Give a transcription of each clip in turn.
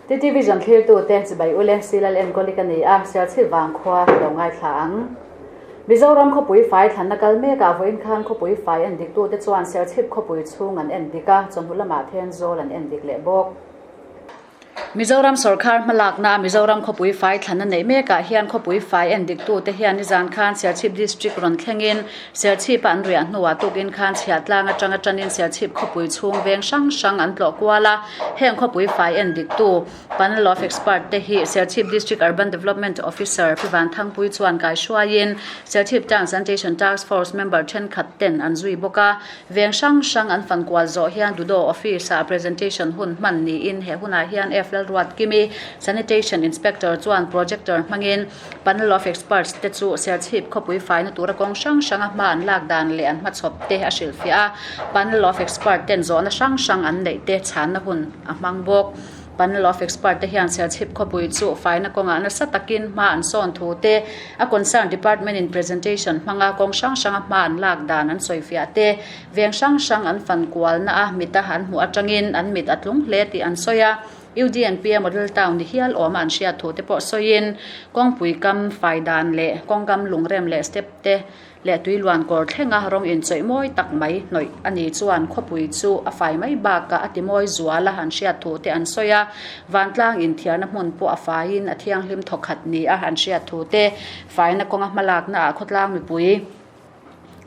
TTVision thlirtute chibai ule Silal enkawli ka ni a, Serchhip vangkhua lo ngaithla ang. Mizoram khawpui fai thlanna kal mekah vawiin khan khawpui fai en diktute chuan Serchhip khawpui chhung an en dik a, chawhnu lamah Thenzawl an en dik leh bawk. Mizoram sawrkar hmalakna Mizoram khawpui fai thlanna neih mekah hian khawpui fai en diktute hian nizan khan Serchhip District rawn thlengin Serchhip-a an riah hnuah tukin khan chhiahtlang atanga tanin Serchhip khawpui chhung veng hrang hrang an tlawh kual a. Heng khawpui fai en diktu Panel of Expert te hi Serchhip District Urban Development Officer Pi Vanthangpui chuan kaihruaiin Serchhip Town Sanitation Task Force member thenkhat ten an zui bawk a. Veng hrang hrang an fan kual zawh hian Dudo Office-ah presentation hun hman niin he hunah hian F Lalruatkimi, Sanitation Inspector chuan projector hmangin Panel of Experts te chu Serchhip khawpui faina tura kawng hrang hranga hma an lak dan leh an hmachhawp te a hrilhfiah a, Panel of Expert ten zawhna hrang hrang an neih te chhanna hun a hmang bawk. Panel of Expert te hian Serchhip khawpui chu faina kawngah nasa takin hma an sawn thu te, a concern department in presentation hmanga kawng hrang hranga hma an lak dan an sawifiah te, veng hrang hrang an fan kualna a mita an hmuh atangin an mit a tlung hle tih an sawi a. UDNP-a Model Town ni hial awma an hriat thu te pawh sawiin kawngpui kam fai dan leh kawngkam lungrem leh step te leh tui luan kawr thlenga rawng inchawih mawi tak mai hnawih a ni chuan khawpui chu a fai mai bakah a ti mawi zual a an hriat thu te an sawi a, vantlang inthiarna hmun pawh a faiin a thianghlim thawkhat ni a an hriat thu te faina kawnga hmalakna ah khawtlang mipui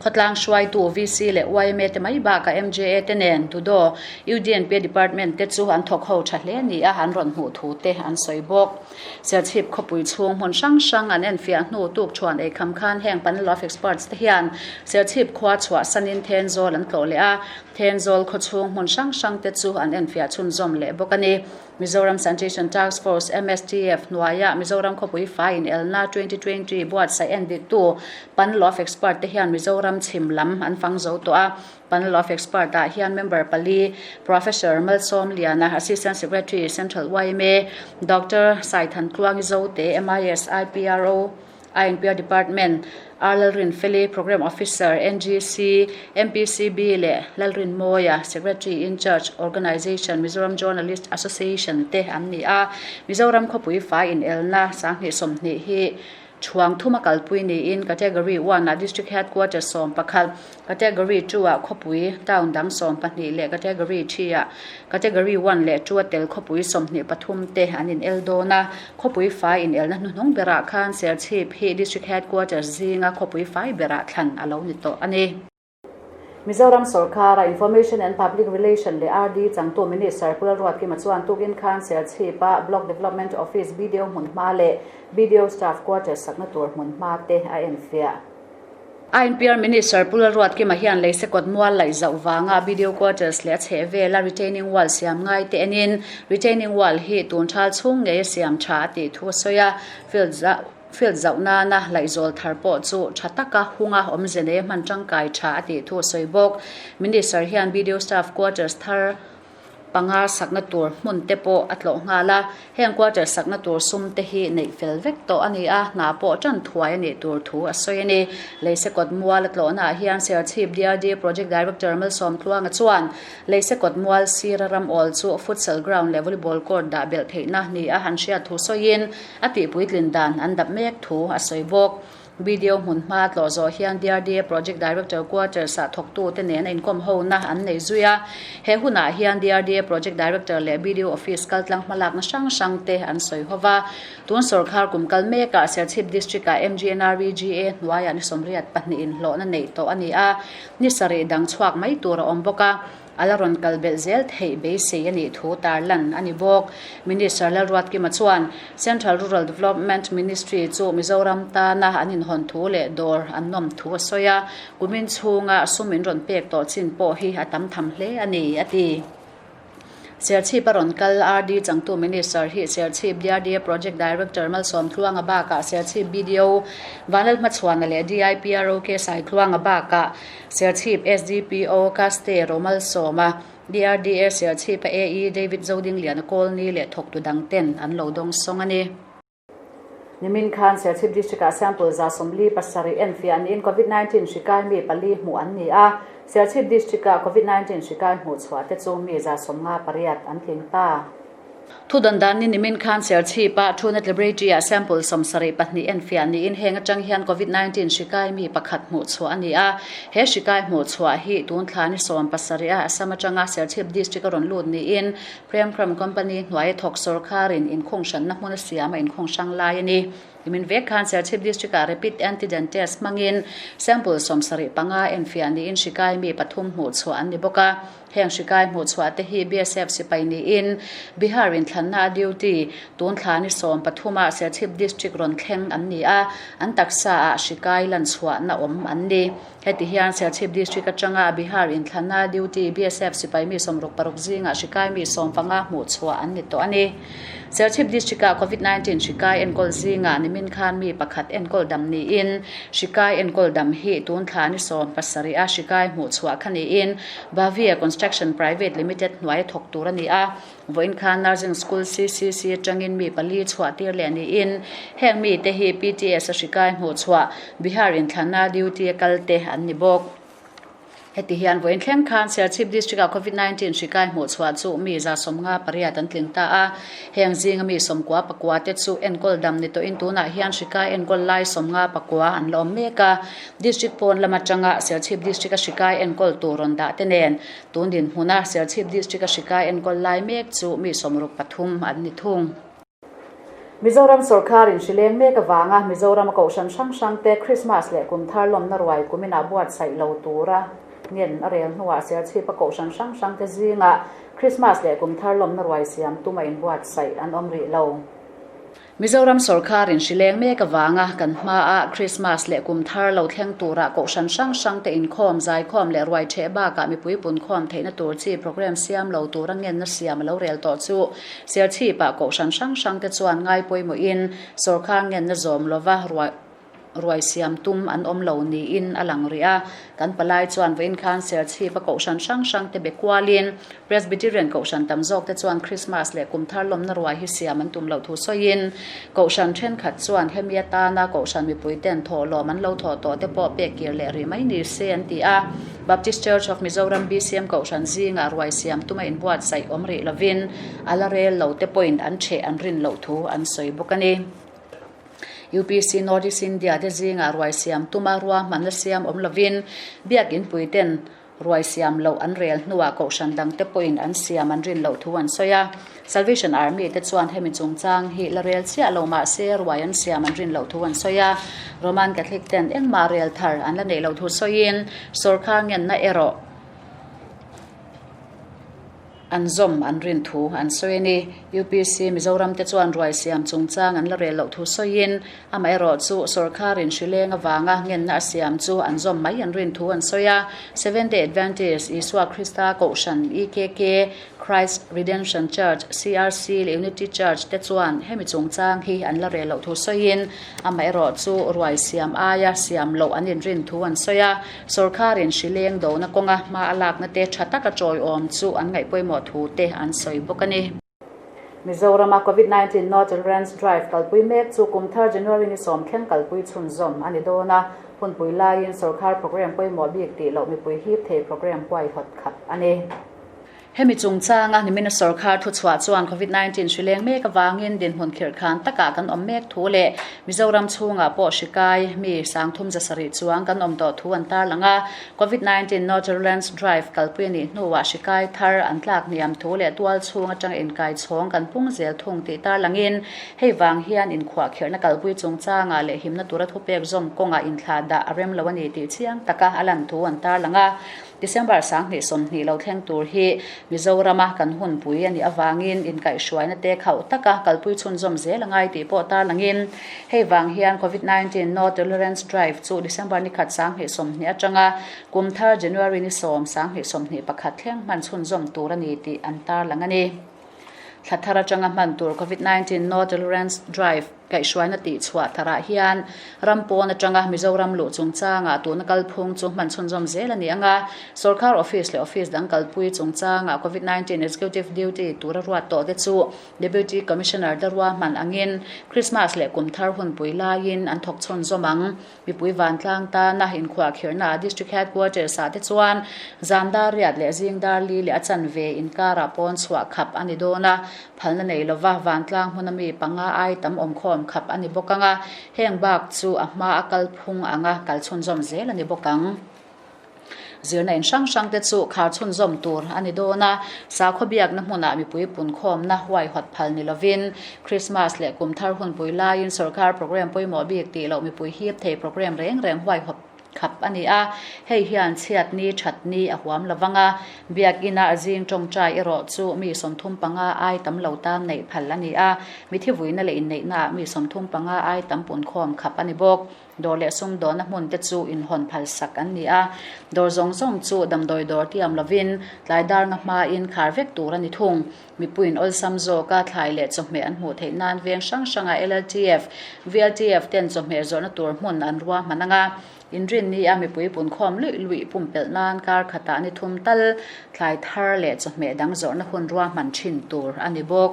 Khawtlang hruaitu VC leh yma te mai bakah MJA te nen Tudo, UDNP Department te chu an thawk ho tha hle ni a, an rawn hmuh thu te an sawi bawk. Serchhip khawpui chhung hmun hrang hrang an enfiah hnu tuk thuan eikham khan heng Panel of Experts te hian Serchhip khua chhuahsanin Thenzawl an tlawh leh a, Thenzawl khaw chhung hmun hrang hrang te chu an enfiah chhunzawm leh bawk a ni. Mizoram Sanitation Task Force, MSTF, hnuaia Mizoram khawpui fai inelna 2020 buatsaih en diktu Panel of Expert te hian Mizoram chhim lam an fang zo tawh a. Panel of Expert ah hian member pali Professor Malsawm Liana, Assistant Secretary, Central yma, Doctor Saithan Tluangi Zote, MIS, IPRO, INPR Department, R Lalrinfeli, Programme Officer, NGC, MPCB leh Lalrinmawia, Secretary in Charge, Organisation, Mizoram Journalist Association te an ni a. Mizoram khawpui fai inelna 2020 hi Chhuang thuma kalpui niin Category One ah District Headquarters 11, Category Two-ah khawpui town dang 12 leh Category Three-ah Category One leh Two-a tel khawpui 23 te an inel dawn a. Khawpui fai inelna hnuhnung berah khan Serchhip hi District Headquarters zinga khawpui fai berah thlan a lo ni tawh a ni. Mizoram sawrkara Information and Public Relation leh RD changtu Minister Pu Lalruatkima chuan tukin khan Serchhip-a Block Development Office BDO hmunhma leh BDO Staff Quarters sakna tur hmunhma te a enfiah. INPR Minister Pu Lalruatkima hian lei sekawt mual laih zauh vanga BDO Quarters leh a chheh vela retaining wall siam ngai te enin retaining wall hi tun thal chhung ngei a siam tha a tih thu a sawi a, field field zauh nana laihzawl thar pawh chu tha taka hunga awmze nei a hman tangkai tha a tih thu a sawi bawk. Minister hian BDO Staff Quarters thar Panga sakna tur hmun te pawh a tlawh nghal a, heng quarter sakna tur sum te hi neih fel vek tawh a ni a, hna pawh tan thuai a nih tur thu a sawi a ni. Leisekawt mual a tlawhnaah hian Serchhip DRD Project Director Malsawm Tluanga chuan Leisekawt mual sira ram awl chu futsal ground leh volleyball court dah belh theihna ni a han hriat thu sawiin a tihpuitlin dan an dap mek thu a sawi bawk. Video hmun hma tlawh zawh hian DRDA Project Director Quarters-ah thawktute nen a inkawm hona an nei zui a. He hunah hian DRDA Project Director leh BDO Office kaltlang hmalakna hrang hrangte an sawi ho va. Tun sawrkhar kum kal mekah Serchhip District-ah MGNREGA hnuaiah ni 82 inhlawhna neih tawh a ni a, ni sarih dang chhuak mai tur a awm bawk a. A la rawn kal belh zel theih beisei a nih thu tarlan a ni bawk. Minister Lalruatkima chuan Central Rural Development Ministry chu Mizoram tana an inhawn thu leh dawr an nawm thu a sawi a, kumin chhunga sum in rawn pek tawh chin pawh hi a tam tham hle a ni, a ti. Serchhip a rawn kal RD changtu Minister hi Serchhip DRDA Project Director Malsawm Tluanga bakah Serchhip BDO Vanlalhmachhuana leh DIPROK Saitluanga bakah Serchhip SDPO Kaste Romalsawma, DRDA Serchhip-a AE David Zodingliana Kawlni leh thawktu dang ten an lo dawng sawng a ni. Nimin khan Serchhip District-ah sample 47 enfiah niin Covid-19 hri kai mi pali hmuh an ni a, Serchhip District-ah Covid-19 hri kai hmuh chhuah te chu mi 58 an tling ta. Thu dan dan ni nimin khan Serchhip-a Truenat Laboratory-ah sample 72 enfiah niin heng atang hian Covid 19 hri kai mi pakhat hmuh chhuah a ni a. He hri kai hmuh chhuah hi tun thla ni 70 a Assam atanga Serchhip District a rawn lut niin Premkram Company hnuaia thawk sawrkharin inkhung hranna hmun a siam a inkhung hrang lai a ni. Nimin vek khan Serchhip District-ah Rapid Antigen Test hmangin sample 75 enfiah niin hri kai mi pathum hmuh chhuah an ni bawk a. Heng hri kai hmuh chhuah te hi BSF sipai niin Bihar inthlanna a duty tun thla ni 13 ah Serchhip District rawn thleng an ni a, an taksa ah hri kai lan chhuahna awm an ni. Heti hian Serchhip District atanga Bihar inthlanna duty BSF sipai mi 66 zingah hri kai mi 15 hmuh chhuah an ni tawh a ni. Serchhip District ah Covid 19 hri kai enkawl zingah nimin khan mi pakhat enkawl dam niin hri kai enkawl dam hi tun thla ni 17 a hri kai hmuh chhuah kha niin Bhavia Construction Private Limited hnuai a thawk tur a ni a. Vawiin khan Nursing School CCC atangin mi pali chhuah tir leh niin heng mite hi PTS a hri kai hmuh chhuah Bihar inthlanna duty a kal te an ni bawk. Heti hian vawiin thleng khan Serchhip District ah Covid 19 hri kai hmuh chhuah chu mi 58 an tling ta a. Heng zinga mi 99 te chu enkawl dam ni tawhin tunah hian hri kai enkawl lai 59 an la awm mek a. District pawn lam atanga Serchhip District a hri kai enkawl tur rawn dah te nen tun dinhmuna Serchhip District a hri kai enkawl lai mek chu mi 63 an ni thung. Mizoram sawrkharin hri leng mek avanga Mizoram a kohhran hrang hrang te Krismas leh kum thar lawmna ruai kuminah buatsaih lo tura ngen a rel hnuah Serchhip a kohhran hrang hrang te zingah Krismas leh kum thar lawmna ruai siam tuma inbuatsaih an awm rih lo. Mizoram sawrkharin hri leng mek avanga kan hmaa Krismas leh kum thar lo thleng tura kohhran hrang hrang te inkhawm, zaikhawm leh ruai theh bakah mipui punkhawm theihna tur chi programme siam lo tura ngenna siam a lo rel tawh chu Serchhip-ah kohhran hrang hrang te chuan ngai pawimawhin sawrkar ngenna zawm lova ruai ruai siam tum an awm lo niin a lang rih a. Kan palai chuan vawiin khan Serchhip-a kohhran hrang hrang te be kualin Presbyterian kohhran tam zawk te chuan Krismas leh kum thar lawmna ruai hi siam an tum loh thu sawiin kohhran thenkhat chuan hemi atana kohhran mipui ten thawhlawm an lo thawh tawh te pawh pek kir leh rih mai ni se an ti a. Baptist Church of Mizoram, BCM, kohhran zingah ruai siam tuma inbuatsaih awm rih lovin a la rel lo te pawhin an ṭheh an rin loh thu an sawi bawk a ni. UPC North East India te zingah ruai siam tuma ruahmanna siam awm lovin biakin puiten ruai siam loh an rel hnuah kohhran dang te pawhin an siam an rin loh thu an sawi a. Salvation Army te chuan hemi chungchang hi la rel chiah lo mah se ruai an siam an rin loh thu an sawi a. Roman Catholic ten engmah rel thar an la neih loh thu sawiin sawrkar ngenna erawh an zawm an rin thu an sawi a ni. UPC Mizoram te chuan ruai siam chungchang an la rel loh thu sawiin amaherawh chu sawrkharin hri leng avanga ngenna a siam chu an zawm mai an rin thu an sawi a. Seventh Day Adventist Isua Krista Kohhran, EKK, Christ Redemption Church, CRC, leh Unity Church te chuan hemi chungchang hi an la rel loh thu sawiin amaherawh chu ruai siam aia siam loh an inrin thu an sawi a. Sawrkharin hri leng dona kawnga hma a lakna te tha taka tawiawm chu an ngaih pawimawh thu te an sawi bawk a ni. Mizorama Covid 19 No Tolerance Drive kalpui mek chu kum thar January ni sawm thleng kalpui chhunzawm a ni dawn a, hunpui laiin sawrkhar programme pawimawh bik tih loh mipui hip thei programme huaihawt khap a ni. Hemi chungchanga nimina sawrkhar thuchhuah chuan Covid 19 hri leng mek avangin dinhmun khirh khan takah kan awm mek thu leh Mizoram chhungah pawh hri kai mi 3700 chuang kan awm tawh thu an tarlang a. Covid 19 No Tolerance Drive kalpui a nih hnuah hri kai thar an tlak hniam thu leh tual chhung atanga inkai chhawng kan pung zel thung tih tarlangin hei vang hian inkhuahkhirhna kalpui chungchangah leh himna tura thupek zawm kawngah inthlah dah a rem lo a ni tih chiang taka a lan thu an tarlang a. December 2020 lo thleng tur hi Mizorama kan hunpui a nih avangin inkaihhruaina te khauh taka kalpui chhunzawm zel a ngai tih pawh tarlangin hei vang hian Covid 19 No Tolerance Drive chu December ni khat 2020 atanga kum thar January ni 10 2021 thleng hman chhunzawm tur a ni tih an tarlang a ni. Thla thar atanga hman tur Covid 19 No Tolerance Drive. Kaihhruaina tihchhuah tharah hian ram pawn atanga Mizoram luh chungchangah tuna kalphung chu hman chhunzawm zel a ni ang a, sorkar office leh office dang kalpui chungchangah Covid 19 Executive Duty tura ruat tawh te chu Deputy Commissioner te ruahman angin Christmas leh kum thar hunpui laiin an thawk chhunzawm ang. Mipui vantlang tana inkhuahkhirhnaah District Headquarters ah te chuan zan dar riat leh zing dar li leh a chanve inkarah pawn chhuah khap a ni dawn a, phalna nei lova vantlang hmuna mi panga ai tam awmkhawm khap a ni bawk ang a, heng bak chu a hma a kal phung anga kal chhunzawm zel a ni bawk ang. Zirna in hrang hrang te chu khar chhunzawm tur a ni dawn a, sakhaw biakna hmunah mipui punkhawmna huaihawt phal ni lovin Krismas leh kum thar hunpui laiin sorkar programme pawimawh bik tih loh mipui hip thei programme reng reng huaihawt khap a ni a, hei hian chhiat ni that ni a huam lo vang a, biakina a zing tawngtai erawh chu mi 35 ai tam lo tan neih phal a ni a, mithi vuina leh inneihnaah mi 35 ai tam punkhawm khap a ni bawk. Dawr leh sumdawnna hmun te chu inhawn phal sak an ni a, dawr zawng zawng chu damdawi dawr tiam lovin tlai dar nga hmain khar vek tur a ni thung. Mipuiin awlsam zawka thlai leh chawhmeh an hmuh theih nan veng hrang hranga LLTF, VLTF ten chawhmeh zawrhna tur hmun an ruahman ang a, inrinni a mipui punkhawm luih luih pumpelh nan kar khatah ni thum tal thlai thar leh chawhmeh dang zawrhna hun ruahman thin tur a ni bawk.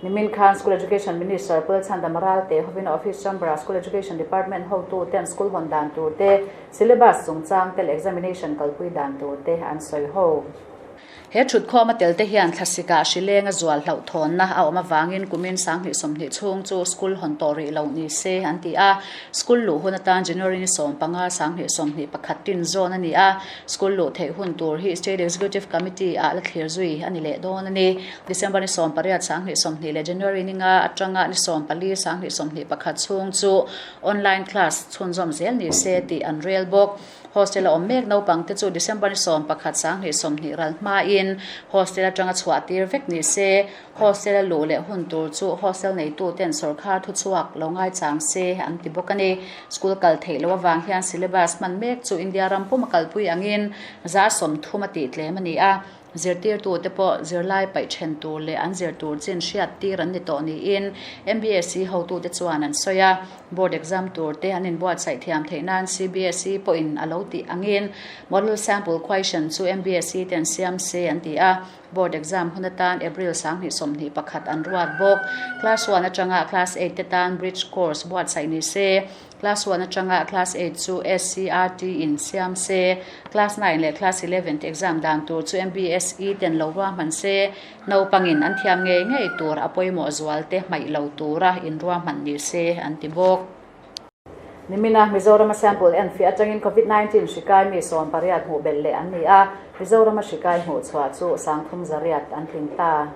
Nimin khan School Education Minister Pu Chhandam Ralte hovin Office Chamber-ah School Education Department hotu ten school hawn dan tur te, syllabus chungchang te leh examination kalpui dan tur te an sawi ho. He thutkhawma tel te hian thlasik ah hrileng a zual hlauhthawnna a awm avangin kumin 2020 chhung chu school hawn tawh rih lo ni se an ti a. School luh hun atan January ni 15 2021 tin zawn a ni a. School luh theih hun tur hi State Executive Committee ah la thlir zui a ni leh dawn a ni. December ni 18 2020 leh January ni nga atanga ni 14 2021 chhung chu online class chhunzawm zel ni se tih an rel bawk. Hostel a awm mek naupang te chu December ni 11 2020 ral hmain hostel atanga chhuah tir vek ni se. Hostel a luh leh hun tur chu hostel neitu ten sorkar thuchhuak lo ngaichang se an ti bawk a ni. School kal theih loh avang hian syllabus hman mek chu India ram pum a kalpui angin 30% a tih tlem a ni a. Zirtirtute pawh zirlai paih then tur leh an zir tur chin hriat tir an ni tawh niin MBSE hotute chuan an sawi a. Board exam tur te an inbuatsaih thiam theih nan CBSE pawhin a lo tih angin model sample question chu MBSE ten siam se an ti a. Board exam hun atan April 2021 an ruat bawk. Class one atanga Class eight te tan bridge course buatsaih ni se. Class one atanga Class eight chu SCERT in siam se. Class nine leh Class eleven te exam dan tur chu MBSE ten lo ruahman se. Naupangin an thiam ngei ngei tur a pawimawh zual te hmaih lo tura inruahman ni se an ti bawk. Nimina Mizorama sample enfiah atangin Covid 19 hri kai mi 18 hmuh belh leh an ni a, Mizorama hri kai hmuh chhuah chu 300 an tling ta.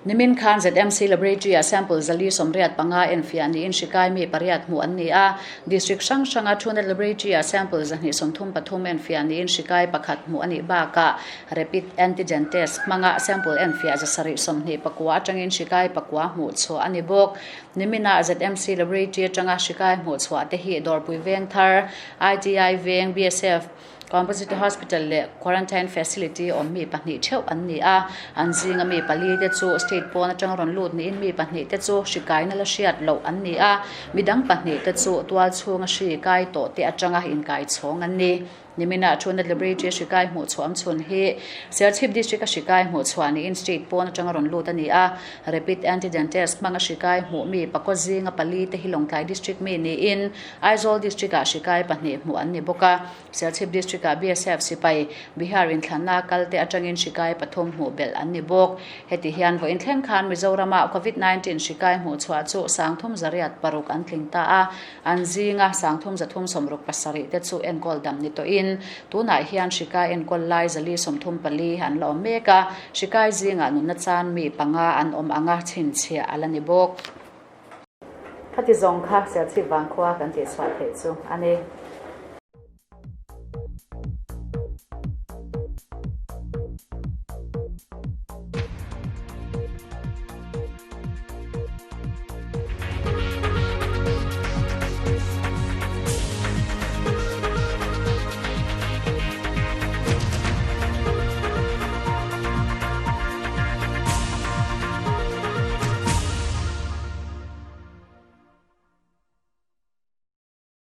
Nimin khan ZMC Laboratory-ah sample 485 enfiah niin hri kai mi pariat hmuh an ni a, District hrang hranga Truenat Laboratory-ah sample 233 enfiah niin hri kai pakhat hmuh a nih bakah Rapid Antigen Test hmanga sample enfiah 729 atangin hri kai pakua hmuh chhuah a ni bawk. Nimina ZMC Laboratory atanga hri kai hmuh chhuah te hi Dawrpui Veng Thar, ITI Veng, BSF, Composite Hospital leh Quarantine Facility awm mi pahnih theuh an ni a. An zinga mi pali te chu state pawn atanga rawn lut niin mi pahnih te chu hri kaina la hriat loh an ni a. Midang pahnih te chu tual chhunga hri kai tawh te atanga inkai chhawng an ni. Nimina Truenat Laboratory hri kai hmuh chhuah awm chhun hi Serchhip District a hri kai hmuh chhuah niin state pawn atanga rawn lut a ni a. Rapid Antigen Test hmanga hri kai hmuh mi pakaw zinga pali te hi Lawngtlai District mi niin Aizawl District ah hri kai pahnih hmuh an ni bawk a. Serchhip District ah BSF sipai Bihar inthlanna kal te atangin hri kai pathum hmuh belh an ni bawk. Heti hian vawiin thleng khan Mizoram ah Covid 19 hri kai hmuh chhuah chu 306 an tling ta a. An zinga 3367 te chu enkawl dam ni tawhin, tunah hian hri kai enkawl lai 434 an la awm mek a, hri kai zingah nunna chan mi panga an awm anga chhinchhiah a la ni bawk. Khati zawng kha Serchhip Vangkhua kan tihchhuah theih chu a ni.